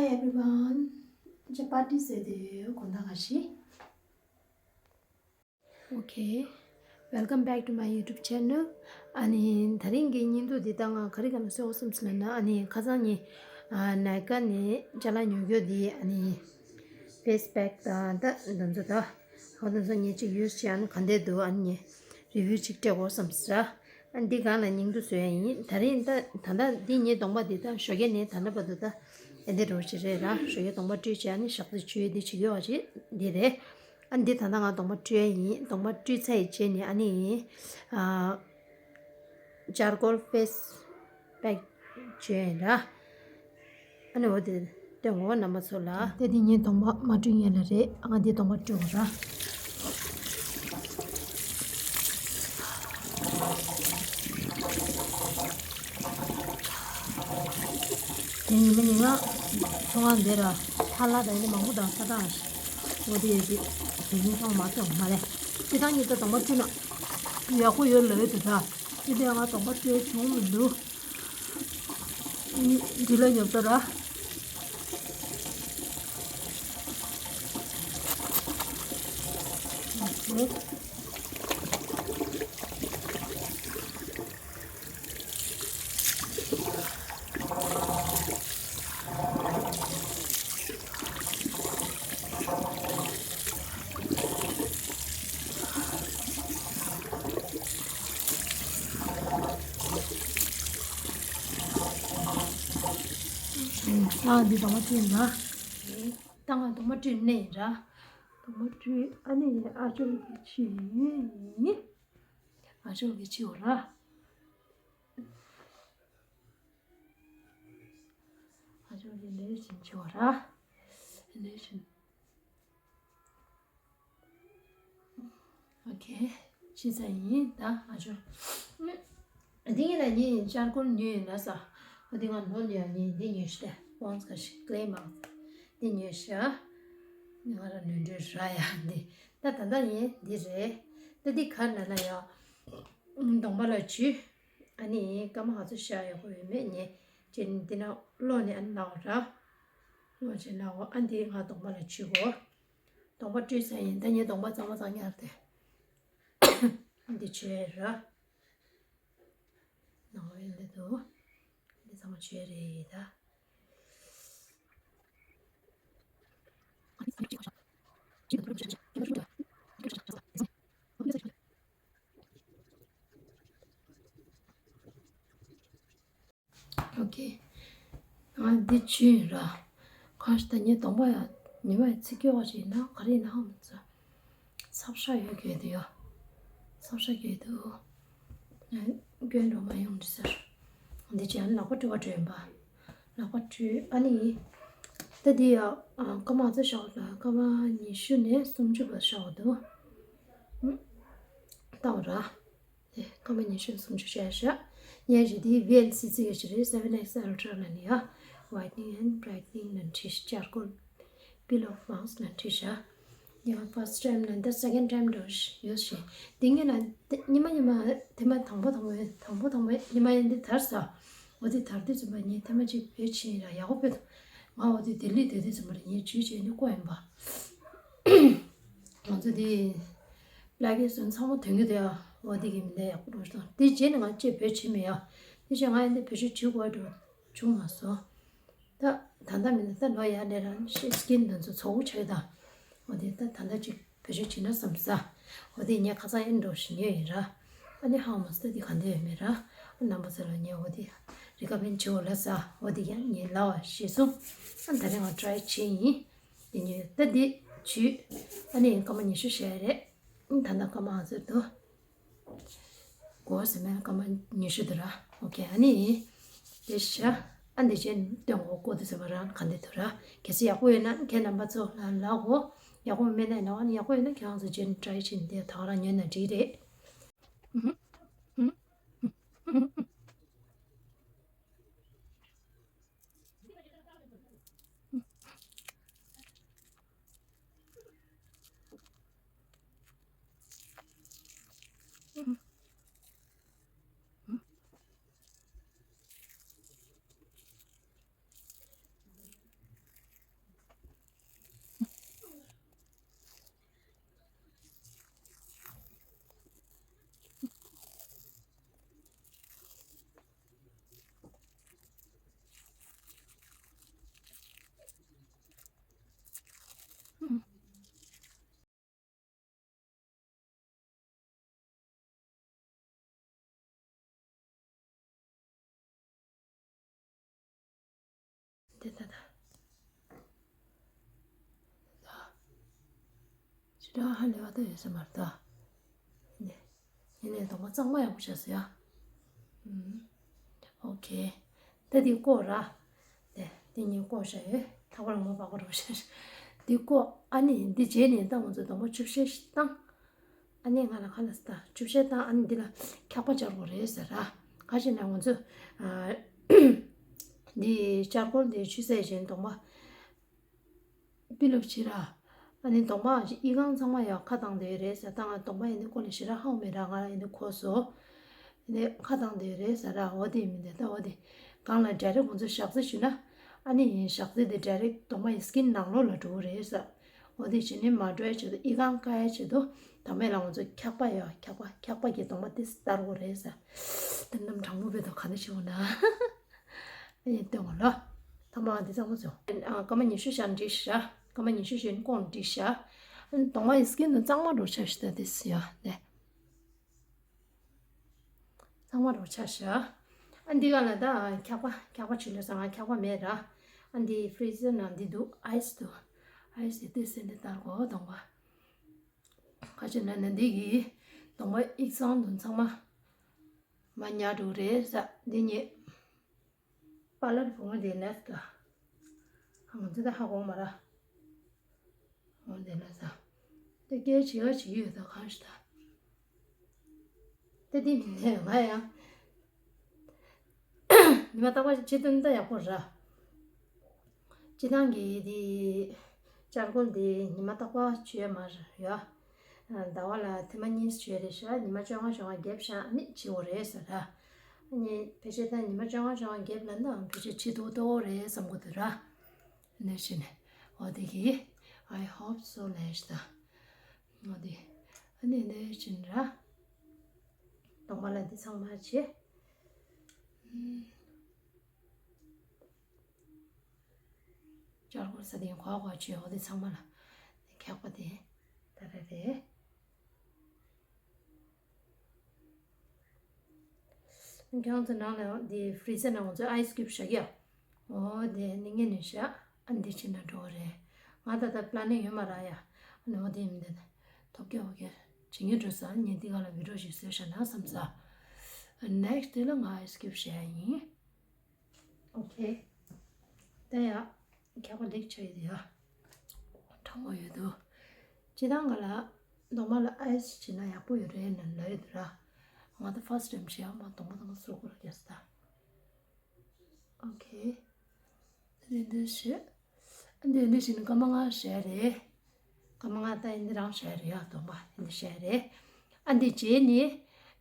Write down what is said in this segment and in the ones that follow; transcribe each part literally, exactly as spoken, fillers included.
Everyone, ཇ་པར་ཊི་ཟེར་དེ་གོ་ན་ག་ཤི། Okay, welcome back to my YouTube channel. ཨ་ནི་དེ་རིང་གི་བརྙན་ཐུང་འདི་ད་ང་ག་རེ་ག་ནས་བཟོ་བསམ་སོང་ལབ་ན། ཨ་ནི་ཁ་སང་ཉིན་ཨ་ནའི་ཀ་ནས་ཅ་ལག་ཉོ་རྒྱུ་འདི་ཨ་ནི་ཕེ་སི་པེག་དང་ད་འདི་ཚོ་ད་ཧོ་འདི་ཚོ་ངས་ཅིག་ཡུས་བྱས། ཨ་ནི་ག་འདྲ་འདུག་ཨ་ནི་རི་བིའུ་ཅིག་སྤྲད་དགོས་བསམ་སོང་། ཨ་འདི་སྒང་ལ་བརྙན་ཐུང་བཟོ་ཡ་ཡིན། དེ་རིང་ད་ད་ལྟ་འདི་ངའི་གདོང་པ་འདི་ད་ཞོགས་ཀས་ནས་ད་ལྟ་བར་དུ་ད་ཨེ་འདི་རོ་ཞིག་རེད་ར། ཞོགས་ཀས་གདོང་པ་བཀྲུས་བྱས་ཨ་ནི་ཞག་རྩི་བྱུས་འདི་བྱེད་ཀྱི་ཡོད་ཅིག་འདི་རེད། ཨ་འདི་ད་ལྟ་ང་གདོང་པ་བཀྲུས་ཡ་ཡིན། གདོང་པ་བཀྲུས་ཚར་ཡི་རྗེས་ནས་ཨ་ནི་ཨ་ཅར་ཀོལ་ཕེ་སི་པེག་བྱས་ཡིན་ར། ཨ་ནི་འོ་དེ་སྟོན་གོ་རྣམ་པ་ཚོ་ལ། དེ་དེ་ངའི་གདོང་པ་མ་བཀྲུས་སྔོན་ལ་རེད། ང་འདི་གདོང་པ་བཀྲུས་གོ་ར། དེ་ཉི་མ་ཉིན་གང་ཚོང་ཁང་འདི་ར་ཧ་ལ་དང་ཡིན་མང་པོ་དང་ས་དང་འོ་དེ་ཡོད་དེ་དེ་ཉིན་ཚང་མ་ཐོན་མ་རེད། ཁྱེད་རང་གཉིས་ད་གདོང་པ་བཀྲུས་ན་ཡག་པོ་ཡོད་ལབ་ཡོད་དེ་ད། དེ་ནས་ང་གདོང་པ་བཀྲུས་བྱུང་མི་འདུག་འདི་ལ་ཉོབ་ཏོ་ར། ཨ་འདི་གདོང་པ་བཀྲུས་ན། ད་ང་གདོང་པ་བཀྲུས་ནས་ར། གདོང་པ་བཀྲུས། ཨ་ནི་ཨ་ཅོ་གི་ཕྱི་ཡིན། ཨ་ཅོ་གི་ཕྱི་འོ་ར། ཨ་ཅོ་གི་ལས་བཞིན་ཕྱི་འོ་ར། ལས་བཞིན། ཨོ་ཁེ། ཕྱི་ས་ཡིན་ད་ཨ་ཅོ། འདི་ཡིན་ན་ངས་ཅར་ཀོལ་ཉོས་ཡིན་ན་ས། འོ་འདི་ང་ནོར་ཉོས་ཡ་ངས་འདི་ཉོས་ཤི་ད། པོན་སི་ག་ཤི་ཀེ་ལེ་མང་། འདི་ཉོས་ཤི་ཨ། འདི་ང་ར་ནོར་འགྲོ་ར་ཡ་འདི། ད་ད་ད་ཡིན་འདི་རེད། ད་འདི་ག་ན་ན་ཡ། གདོང་པ་ལ་བྱུས། ཨ་ནི་སྐར་མ་ག་ཚོད་བཞག་ཡོད་ཁོ་ཡོད་མེད་ཉེ། ཅེ་ནི་འདི་ན་ཀློག་ནས་ཨ་ནི་ལའོ་ར། ཀློག་ཅེ་ལའོ། ཨ་འདི་ང་གདོང་པ་ལ་བྱུས་གོ། གདོང་པ་བཀྲུས་ཚར་ཡིན། ད་ངས་གདོང་པ་གཙང་མ་གཙང་རྐྱང་རེད་དེ། འདི་བྱས་ར། ནང་ལོགས་ཡིན་འདི་འདུག་འདི་ཚང་མ་བྱས་རེད་ད། ཨོ་ཁེ། ང་འདི་བྱུས་ཡིན་ར། ཁ་ཤས་ད་ངའི་གདོང་པ་ཡ་ཉི་མ་ཡ་ཚིག་སྐྱོ་བ་ཞིག་ན་ག་རེ་ན་ཧམ་ཚ། སབ་ཤ་ཡོད་གི་འདུག་ཡ། སབ་ཤ་གི་འདུག་སྐྱོན་འགྲོ་མ་ཡོང་འདི་ཟེར། འདི་བྱས་ཨ་ནི་ལག་པ་བཀྲུ་བ་བཀྲུས་ཡིན་པ། ལག་པ་བཀྲུས་ཨ་ནི། ད་འདི་ཡ། སྐར་མ་ཚོ་ཤོག་ལ་སྐར་མ་ཉི་ཤུ་ནས་སུམ་ཅུ་བར་ཤོག་འདུག་ད་འོ་ར། སྐར་མ་ཉི་ཤུ་སུམ་ཅུ་བྱས་ཤག་ཡང་ཞིག་དེའི་ཝི་ཨེལ་སི་སི་གི་ཞིག་རེད། seven X Ultra ལ་ནི་ཡ། Whitening and Brightening ལ་བྲིས་ཤག Charcoal Peel Off Mask ལ་བྲིས་ཤག་ཡང་first time ལ་འདི་second time འགྲོ་ཡོད་ཤག་འདི་ངས་ལ་ཉི་མ་ཉི་མ་དེ་མ་དང་པོ་དང་པོ་དང་པོ་དང་པོ་ཉི་མ་ཡང་འདི་དར་ས། འོ་དེ་དར་དུས་ཙམ་པ་ངས་ཐེངས་མ་གཅིག་བེད་ཕྱིན་ཡིན་ར་ཡག་པོ་བེད་འདུག་ང་འོ་དེ་ལྡི་ལི་སྡོད་དུས་ཙམ་པ་ངས་ཇུས་བྱས་ནས་བཀོག་ཡིན་པ། ང་ཚོ་དེ་ལ་གི་སོན་ཚང་མ་དོན་གྱི་དེ་ཡ། འོ་དེ་གི་མི་འདའ་ཡག་པོ་འགྲོ་སོང་། དེ་རྗེས་ནས་ང་ཅེས་བེད་ཕྱིན་མེད་ཡ། དེ་བཞིན་ང་ཡང་དེ་བེད་སྤྱོད་བྱེད་དགོས་འགྲོ་བྱུང་མ་སོང་། ད་ད་ལྟ་མི་འདའ་ད་ལོ་ཡ་ལས་རང་ཤི་སི་ཀིན་དེ་ཚོ་ཚོ་བོ་ཆགས་ད། འོ་དེ་ད་ད་ལྟ་ཅིག་བེད་སྤྱོད་བྱེད་ན་བསམ་ས། འོ་དེ་ངས་ཁ་སང་ཡིན་འགྲོ་ཞིག་ཉོས་ཡིན་ར། ཨ་ནི་ཧང་མ་སི་ད་དེ་ག་འདོད་ཡོད་མེད་ར། ཨ་རྣམ་པ་ཚོ་ལ་ངས་འོ་དེ་རི་ཀ་མེན་བྱེད་འོ་ལ་ས། འོ་དེ་ཡང་ངས་ལ་བ་ཤེས་སོང་། ཨ་ད་རེས་ང་ཊ་རའི་བྱས་ཡིན། དེ་ཉོས་ད་འདི་བྱུས། ཨ་ནི་སྐར་མ་ཉི་ཤུ་བྱས་རེད། ད་ལྟ་སྐར་མ་ཨ་ཟེར་དུ། གོ་ཟེར་མེད་སྐར་མ་ཉི་ཤུ་དུ་ར། ཨོ་ཁེ། ཨ་ནི་དེ་ཤ། ཨ་འདི་བྱས་སྟོན་གོ་གོ་དུ་ཟེར་བ་རང་ག་འདི་དུ་ར། གལ་སྲིད་ཡག་པོ་ཡོད་ན་ཁྱེད་རྣམ་པ་ཚོ་ལ་ལ་གོ། ཡག་པོ་མེད་ན་ཡིན་ནའང་ཡག་པོ་ཡོད་ན་ཁྱེད་རང་ཚོ་བྱས་ནས་ཊ་རའི་བྱས་ནས་དེ་ད་ག་རང་ཉོས་ན་འགྲིག་རེད། ད་ད་ད། ཞེ་དྲག་ཧ་ལས་པ་ད་ཡོད་ས་མ་རེད་ད། ཡིན་ནའི་གདོང་པ་གཙང་མ་ཡག་པོ་བྱས་སོང་ཡ། ཨུམ། ཨོ་ཁེ། ད་འདི་བཀོག་ར། དེ་འདི་གཉིས་བཀོག་བྱ་ཡོད། ཐག་པ་རིང་མོ་པགས་པ་རུ་བྱ། འདི་བཀོག་ཨ་ནི་འདི་རྗེས་ནས་ད་ང་ཚོ་གདོང་པ་ཆུ་བཤལ་ཞིག་བཏང་། ཨ་ནི་ང་ལ་ཁ་ལ་ས་ཆུ་བཤལ་བཏང་ཨ་ནི་འདི་ལ་འཁྱག་པ་སྦྱར་དགོས་རེད་ཟེར་ར། ག་ཅི་ན་ང་ཚོ་ཨ་འདི་ལྕགས་སྒོར་འདི་ཆུ་བཤལ་བཞིན་གདོང་པ། པི་ལོག་བྱེད་ར། ཨ་ནི་གདོང་པ་ཨི་ཁང་ཚང་མ་ཡང་ཁ་བཏང་དེ་རེད་ཟེར་ད་ང་གདོང་པ་ཡིན་ནི་ཁོ་ལ་ཞེ་དྲག་ཧ་གོ་མེད་ར། ང་ཡིན་ནི་ཁོ་སོ། ཡིན་ནི་ཁ་བཏང་དེ་རེད་ཟེར་ར། འོ་དེ་མི་འདུག་ད་འོ་དེ་གང་ལ་ཌའི་རེག་ཁོང་ཚོ་ཞག་རྩི་ཞུས་ན། ཨ་ནི་ཞག་རྩི་དེ་ཌའི་རེག་གདོང་པ་ཡི་སི་ཀིན་ནང་ལོགས་ལ་འགྲོ་གི་རེད་ཟེར། འོ་དེ་བྱས་ནི་མ་འགྲོ་ཡ་ཆེད་དུ་ཨི་ཁང་བཀག་ཡ་ཆེད་དུ་ད་མེད་ལ་ང་ཚོ་འཁྱག་པ་ཡ་འཁྱག་པ་འཁྱག་པ་གི་གདོང་པ་དེ་སྟར་དགོས་རེད་ཟེར། དེ་རྣམས་དྲང་པོ་བེད་དོ་ག་ནས་ཤེས་འོ་ན། ཨེ་སྟོན་གོ་ལོ། ཐ་མ་འདི་གཙང་མ་བྱུང་། ཨ་སྐར་མ་ཉི་ཤུ་བཞག་འགྲིག་ཤག་སྐར་མ་ཉི་ཤུ་བཞིན་ཀོང་འགྲིག་ཤག་ཨ་ནི་གདོང་པ་ཡི་སི་ཀིན་དུ་གཙང་མ་འགྲོ་ཆ་ཤི་ད་དེ་སི་ཡ་ནས། གཙང་མ་འགྲོ་ཆ་ཤག་ཨ་འདི་ག་ལ་ད་འཁྱག་པ་འཁྱག་པ་ཆུ་ལ་ས་ང་འཁྱག་པ་མེད་ར། ཨ་འདི་ཕི་རི་ཛར་ནང་འདི་འདུག་ཨའི་སི་འདུག་ཨའི་སི་དེ་སེ་འདི་ལྟར་གོ་གདོང་པ། ཁ་ཆེ་ན་ན་འདི་གི་གདོང་པ་ཡིག་ཚང་དུ་ཚང་མ་མ་ཉར་འགྲོ་རེད་ས་འདི་ཉིད། པཱ་ལར་བུ་མོ་དེ་ལས་ཀ། ང་ཚོ་ད་ཧ་གོ་མ་ར། འོ་དེ་ལས་ས། དེ་སྐད་ཆེ་བ་ཆེ་ཡོད་ད་གང་ཞིག་ད། དེ་དེ་མིན་ནས་ང་ཡང་། ཉི་མ་རྟག་པར་ཕྱི་དོན་ད་ཡག་པོ་ར། སྤྱི་བཏང་གི་དེ་ལྕགས་སྒོར་དེ་ཉི་མ་རྟག་པར་ཆུ་ཡོད་མ་རེད་ཡ། ཟླ་བ་ལ་ཐེངས་མ་གཉིས་ཆུ་ཡོད་རེད་ཤག་ཉི་མ་བཅོ་ལྔ་བཅོ་ལྔ་རྒྱབ་ཤག་ཨ་ནི་ཆེ་བོ་རེད་ཟེར་ར། ཨ་ནི་ཕལ་ཆེར་ད་ཉི་མ་བཅོ་ལྔ་བཅོ་ལྔ་རྒྱབ་ལ་ན་ཕལ་ཆེར་ཆེ་ཏོག་ཏོག་རེད་བསམ་གི་འདུག་ར། ནས་ཤི་ནས། འོ་དེ་གི། I hope so ལས་ཤི་ད། འོ་དེ། ཨ་ནི་ནས་ཤི་ན་ར། གདོང་པ་ལ་འདི་ཚང་མ་བྱེད། ལྕགས་སྒོར་ས་དེ་གོ་གོ་བྱེད་འོ་དེ་ཚང་མ་ལ། འཁྱག་པ་དེ། ད་རེད་རེད། ཁྱེད་རང་ཚོ་ནང་ལ་འདི་ཕི་རི་ཛར་ནང་ང་ཚོ་ཨའི་སི་ཀིའུབ་བཞག་གི་ཡ། འོ་དེ་ནི་ངས་ནས་བཞག་ཨ་འདི་ཕྱིན་ན་འགྲོ་བ་རེད། ང་ད་ལྟ་པི་ལ་ནིང་ཡོད་མ་ར་ཡ། ཨ་ནི་འོ་དེ་མི་འདི་ཐོབ་རྒྱ་འོ་རྒྱ་བྱེད་ངེས་འགྲོ་ས་ངས་འདི་ག་ལ་བི་ཌིའོ་ཞིག་བཟོས་བཞག་ན་བསམ་ས། ནེག་སི་ཊི་དེ་ལ་ང་ཨའི་སི་ཀིའུབ་བཞག་ཡིན། ཨོ་ཁེ། ད་ཡ། ཁྱད་པར་ལེགས་ཆ་ཡོད་ཡ། གྲང་མོ་ཡོད་དོ། སྤྱི་བཏང་ག་ལ། གདོང་པ་ལ་ཨའི་སི་བྱེད་ན་ཡག་པོ་ཡོད་རེད་ན་ལ་ཡོད་དོ་ར། ང་ད་ཕར་སི་ཊི་ཊེམ་བྱེད་ཡ་མ་གདོང་པ་གདོང་པ་སོ་གོ་ར་རྒྱ་ས་ད། ཨོ་ཁེ། འདི་འདི་བྱེད། འདི་འདི་བྱེད་ན་སྐར་མ་ལྔ་བྱས་རེད། སྐར་མ་ལྔ་ད་འདི་རང་བྱས་རེད་ཡ་གདོང་པ་འདི་བྱས་རེད། ཨ་འདི་རྗེས་ནི།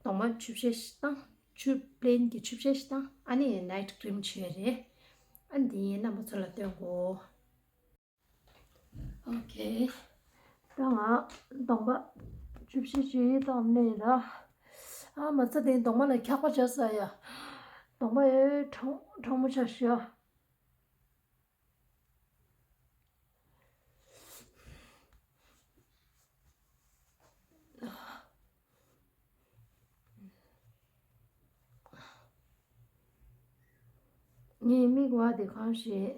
གདོང་པ་ཆུ་བཤལ་བཏང་། ཆུ་པི་ལེན་གྱི་ཆུ་བཤལ་ཞིག་དང་ཨ་ནི་ནའིཊ་ཀི་རིམ་བྱས་རེད། ཨ་ནི་དེ་རྣམ་པ་ཚོ་ལ་སྟོན་གོ། ཨོ་ཁེ། ད་ང་གདོང་པ་ཆུ་བཤལ་ཞིག་བཏང་ནས་ལ། ཨ་མ་ཚ་དེ་གདོང་པ་ལ་འཁྱག་པ་བྱ་ས་ཡ། གདོང་པ་ཨེ་གྲང་གྲང་མོ་ཆ་ཤ། ངའི་མིག་བ་དེ་གང་ཞིག་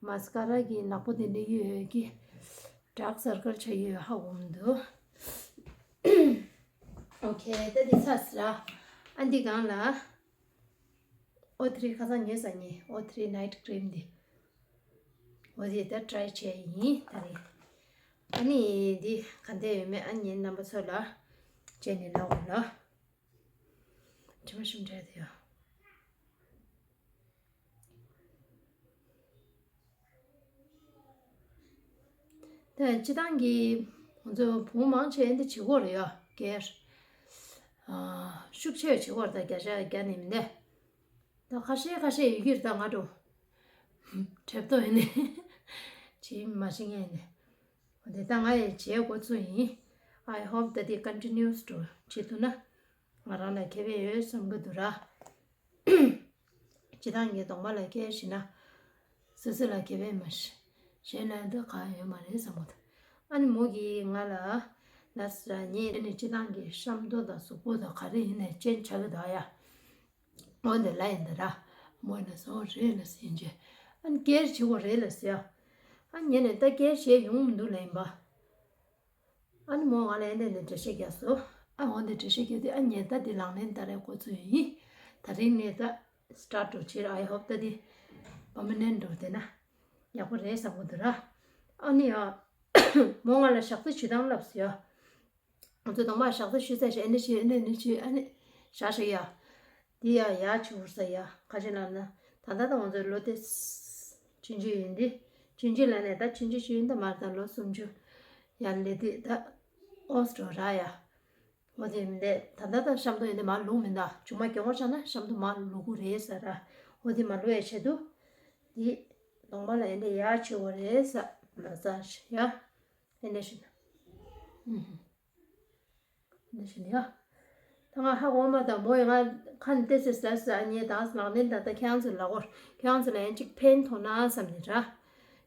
མ་སི་ཀ་ར་གི་ནག་པོ་དེ་འདྲ་ཡོད་ཀི། ཌརྐ་སར་ཀལ་ཆགས་ཡོད་ཧ་གོ་མི་འདུག་ཨོ་ཁེ་ད་འདི་ཚར་སི་ར། ཨ་འདི་གང་ལ། ཨོ་ཐི་རི་ཁ་སང་ཉོས་ས་ནི་ཨོ་ཐི་རི་ནའིཊ་ཀི་རིམ་འདི། འོ་དེ་ད་ཊི་རའི་བྱས་ཡིན་ད་རེད། ཨ་ནི་འདི་ག་འདྲ་ཡོད་མེད་ཨ་ནི་རྣམ་པ་ཚོ་ལ་བྱས་ནས་ལབ་འོང་ལ། དྲི་མ་ཞིམ་འདྲ་དེ་ཡོད། ད་སྤྱི་བཏང་གི་ང་ཚོ་བུ་མོ་མང་ཆེ་འདི་བྱེད་སྒོ་རེད་ཡ་སྒེར། ཤུགས་ཆེ་བྱེད་སྒོ་རེད་ད་བརྒྱ་ཆ་བརྒྱ་ནས་མི་འདས། ད་ཁ་ཤས་ཁ་ཤས་ཡོད་ཀྱི་རེད་ད་ང་འགྲོ། གྲབས་ཏོ་ཡིན་ནས་བྱེད་མ་ཤེས་མཁན་ཡིན་ནས། འོ་དེ་ད་ང་ཡི་བྱེད་འགོ་ཚུགས་ཡིན། I hope that they continues to བྱེད་ཐུབ་ན་ང་རང་ལ་ཁེ་ཕན་ཡོད་བསམ་གི་འདུག་ར། སྤྱི་བཏང་གི་གདོང་པ་ལ་ཁེ་ཕན་ཞིག་ན། སོ་སོ་ལ་ཁེ་ཕན་མ་ཤེས་ན་འདི་གང་ཡོད་མ་རེད་བསམ་གི་འདུག་ཨ་ནི་མོ་གིས་ང་ལ། ལ་ས་ཉིན་ནས་སྤྱི་བཏང་གི་ཤམ་ཐབས་དང་གཟུགས་པོ་དང་ག་རེ་ཡིན་ནས་ཅན་ཆགས་གི་འདུག་ཡ། འོ་འདི་ལ་ཡིན་འདི་ར། མོ་ན་སོང་རེད་ལ་ཟིན་རྗེས། ཨ་ནི་ཀེར་བྱེད་དགོས་རེད་ལབ་ཟེར་ཡ། ཨ་ངས་ནས་ད་ཀེར་བྱས་ཡོང་མི་འདུག་ལབ་ཡིན་པ། ཨ་ནི་མོ་ང་ལ་ཨེ་འདྲས་ནས་འགྲེལ་བཤད་རྒྱག་སོང་། ཨ་འོ་འདི་འགྲེལ་བཤད་རྒྱག་དུས་ཨ་ངས་ད་འདི་ལག་ལེན་བསྟར་ཡ་འགོ་བཙུགས་ཡིན། ད་རིང་ནས་ད་སི་ཊར་ཊི་འགྲོ་ཕྱིར། I hope ད་འདི་པར་མ་ནེན་ཊི་འགྲོ་བསྡད་ན་ཡག་པོ་རེད་བསམ་གི་འདུག་ར། ཨ་ནི་ཡ། མོ་ང་ལ་ཞག་རྩི་ཞུ་སྟངས་ལབ་ཟེར་ཡ། ང་ཚོ་གདོང་པ་ཞག་རྩི་ཞུ་ཚར་ཞིག་ཨེ་འདྲ་ཞིག་ཨེ་འདྲ་ཞིག་ཨ་ནི་ཞག་ཞིག་ཡ། འདི་ཡ་ཡ་ཆུ་བུར་ས་ཡ་ཁ་ཆེ་ལབ་ན། ད་ལྟ་ད་ང་ཚོའི་ལོ་དེ་ཆུང་ཆུང་ཡིན་དེ། ཆུང་ཆུང་ལབ་ནས་ད་ཆུང་ཆུང་ཆུང་ཡིན་ད་མར་ད་ལོ་སུམ་ཅུ་ཡར་སླེབས་དུས་ད་ཨོ་སི་ཊོ་ར་ཡ། འོ་དེ་མི་འདས་ད་ལྟ་ད་ཤམ་ཐོག་ཡིན་དེ་མར་ལུག་མི་འདའ་ཆུང་མ་གྱོང་བ་ཆགས་ན་ཤམ་ཐོག་མར་ལུག་གུ་རེད་ཟེར་ར། འོ་དེ་མ་ལུག་ཡ་ཆེད་དུ། འདི་གདོང་པ་ལ་ཡིན་དེ་ཡ་ཆེ་བོ་རེད་ཟེར་མ་ཟ་ཡ། ཨེ་འདྲ་ཞིག་ན། ཨུམ། ཨེ་འདྲ་ཞིག་ན་ཡ། ད་ང་ཧ་གོ་མ་ད་མོ་ཡི་ང་ཁ་ནས་ཏེ་སེ་ཟ་ཟ་ངས་དྭགས་ལག་ལེན་ད་ད་ཁྱེད་རང་ཚོ་ལ་གོ་ཁྱེད་རང་ཚོ་ལ་ཡང་གཅིག་ཕན་ཐོགས་ན་བསམ་ནས་ར།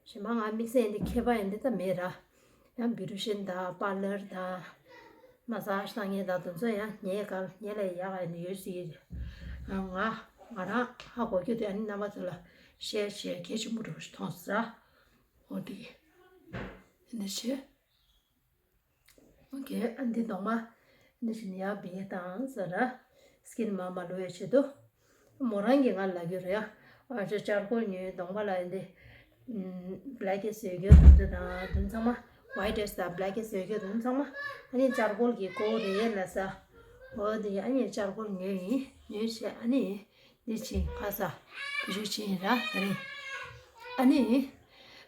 ཞེ་མ་ང་དམིགས་བསལ་ཡིན་དེ་མཁས་པ་ཡིན་དེ་ད་མེད་ར། ཡང་བི་ཡུ་ཊི་ཤན་དང་པར་ལར་དང་མ་ཟ་ཞིག་ད་ངས་ད་དུང་ཚོ་ཡང་ངའི་གར་ངའི་ལ་ཡག་ཡིན་དེ་ཡོད་སྲིད་ཡིན། ང་ང་རང་ཧ་གོ་རྒྱུ་དེ་ཨ་ནི་རྣམ་པ་ཚོ་ལ་ཤེར་བྱེད་གལ་ཆེན་པོ་འགྲོ་ཞིག་མཐོང་ཟ། འོ་དེ་ཨེ་འདྲ་ཞིག་ཨོ་ཁེ། ཨ་འདི་གདོང་མ་འདི་བཞིན་ཡང་བེ་དང་ཟེར་ར། སི་ཀིན་མ་མ་ལོ་ཡ་ཆེད་དུ། མོ་རང་གིས་ང་ལ་རྒྱུ་རེད་ཨ། ཨ་ཅག་ཅར་ཀོལ་ཉོས་གདོང་པ་ལ་འདི། ཨམ། བྷེ་ལེག་ཧེ་ཌི་ཡོད་རྒྱུ་དུ་དུ་དང་དུ་ཚང་མ། ཝའི་ཊི་ཧེ་ཌི་དང་བྷེ་ལེག་ཧེ་ཌི་ཡོད་རྒྱུ་དུ་ཚང་མ། ཨ་ནི་ཅར་ཀོལ་གྱི་ཀོ་རེད་ལ་ས། འོ་འདི་ཨ་ནི་ཅར་ཀོལ་ཉོས་ཡིན་ཉོས་བྱས་ཨ་ནི། འདི་ཕྱིན་ཁ་ས། བུ་ཆུ་ཕྱིན་ར་ད་རིང་། ཨ་ནི།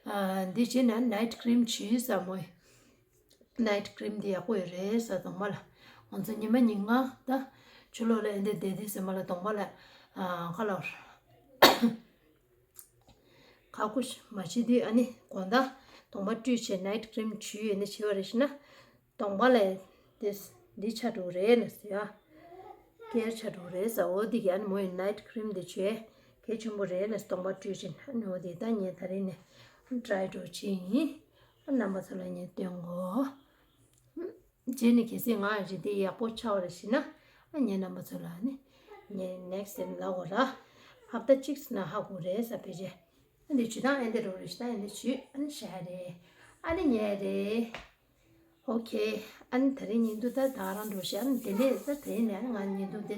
ཨ་འདི་ཕྱིན་ན་ནའིཊ་ཀི་རིམ་བྱུས་ས་མོ། ནའིཊ་ཀི་རིམ་འདི་ཡག་པོ་ཡོད་རེད་ས་གདོང་པ་ལ། ང་ཚོ་ཉི་མ་ཉིན་གང་ད་ཆུ་ལོག་ལ་ཨེ་འདི་བསྡད་དེ་ཟེར་མ་ལ་གདོང་པ་ལ། ཨ་ཁ་ལོར། ཁ་ཁུ་མ་བྱེད་དུས་ཨ་ནི་དགོང་དག་གདོང་པ་བཀྲུས་བྱས་ནའིཊ་ཀི་རིམ་བྱུས་ཨེ་འདི་བྱེད་པ་རེད་ཤི་ན། གདོང་པ་ལ་འདི་འདི་ཆ་འགྲོ་རེད་ལ་ཟེར་ཡ། སྐྱེར་ཆ་འགྲོ་རེད་ཟེར། འོ་འདི་གི་ཨ་ནི་མོ་ཡི་ནའིཊ་ཀི་རིམ་འདི་བྱས་གལ་ཆེན་པོ་རེད་ལ་གདོང་པ་བཀྲུས་ཕྱིན་ཨ་ནི་འོ་འདི་ད་ངས་ད་རིང་ནས་ཊི་རའི་འགྲོ་བྱེད་ཡིན། ཨ་རྣམ་པ་ཚོ་ལ་ངས་སྟོན་གོ་རྗེས་ནས་གལ་སྲིད་ང་རེ་འདི་ཡག་པོ་ཆགས་པ་རེད་ཤི་ན་ཨ་ངས་རྣམ་པ་ཚོ་ལ་ནི་ངས་next time་ལབ་དགོས་ར། ཧབ་ཏ་གཅིག་ཙམ་ན་ཧ་གོ་རེད་ས་ཕལ་ཆེར། ཨ་འདི་ཇུས་སྟངས་ཨེ་འདི་རོ་རེ་ཞིག་ད་ཨེ་འདི་ཇུས་ཨ་ནི་བྱ་རེད། ཨ་ནི་ཉལ་རེད། ཨོ་ཁེ། ཨ་ནི་ད་རིང་བརྙན་ཐུང་ད་ད་རང་འགྲོ་ཤི། ཨ་ནི་དེ་ནས་ད་དེ་ནས་ཨ་ནི་ང་བརྙན་ཐུང་དེ་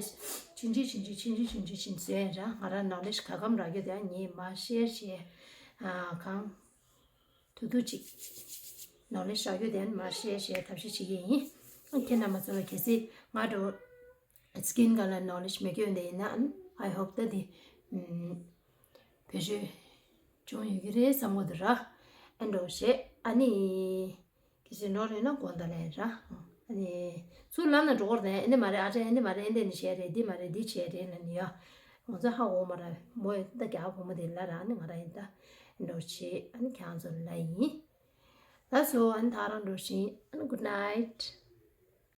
ཆུང་ཆུང་ཆུང་ཆུང་ཆུང་ཆུང་ཆུང་ཆུང་བཟོས་ར། ང་རང་ནོ་ལེ་ཇི་ག་གམ་རག་རྒྱུ་དེ་ཨ་ངས་མ་ཤེར་བྱས། ཨ་གང་། ཐུག་ཐུག་ཅིག་ནོ་ལེ་ཇི་རག་རྒྱུ་དེ་ཨ་ནི་མ་ཤེར་བྱས་ཐབས་ཤེས་བྱེད་ཀྱི་ཡིན། ཨ་ཁྱེད་རྣམ་པ་ཚོ་ལ་གལ་སྲིད་ང་འགྲོ་སི་ཀིན་སྒང་ལ་ནོ་ལེ་ཇི་མེད་རྒྱུ་ཡོད་འདི་ཡིན་ན་ཨ་ནི་I hope ད་འདི་ཨམ། བེད་སྤྱོད་བྱུང་ཡོད་ཀྱི་རེད་བསམ་གྱི་འདུག་ར། ཨེ་འགྲོ་བྱེད་ཨ་ནི། གལ་སྲིད་འགྲོ་རེད་ན་དགོངས་དག་ལན་ར། ཨ་ནི། ཚུར་ལབ་ན་འགྲོ་གི་རེད་ཨེ་འདི་མ་རེད་ཨ་ཅག་ཨེ་འདི་མ་རེད་ཨེ་འདི་ནི་བྱས་རེད་འདི་མ་རེད་འདི་བྱས་རེད་ལབ་ནི་ཡ། ང་ཚོ་ཧ་གོ་མ་ར་མོ་ཡི་ད་རྒྱ་གོ་མ་དེ་ལ་ར་ཨ་ནི་ང་ར་ཡིན་ད། ཨེ་འགྲོ་བྱེད་ཨ་ནི་ཁྱེད་རང་ཚོ་ལ་ཡིན། ལགས་སོ་ཨ་ནི་ད་རང་འགྲོ་བཞིན་ཨ་ནི་good night།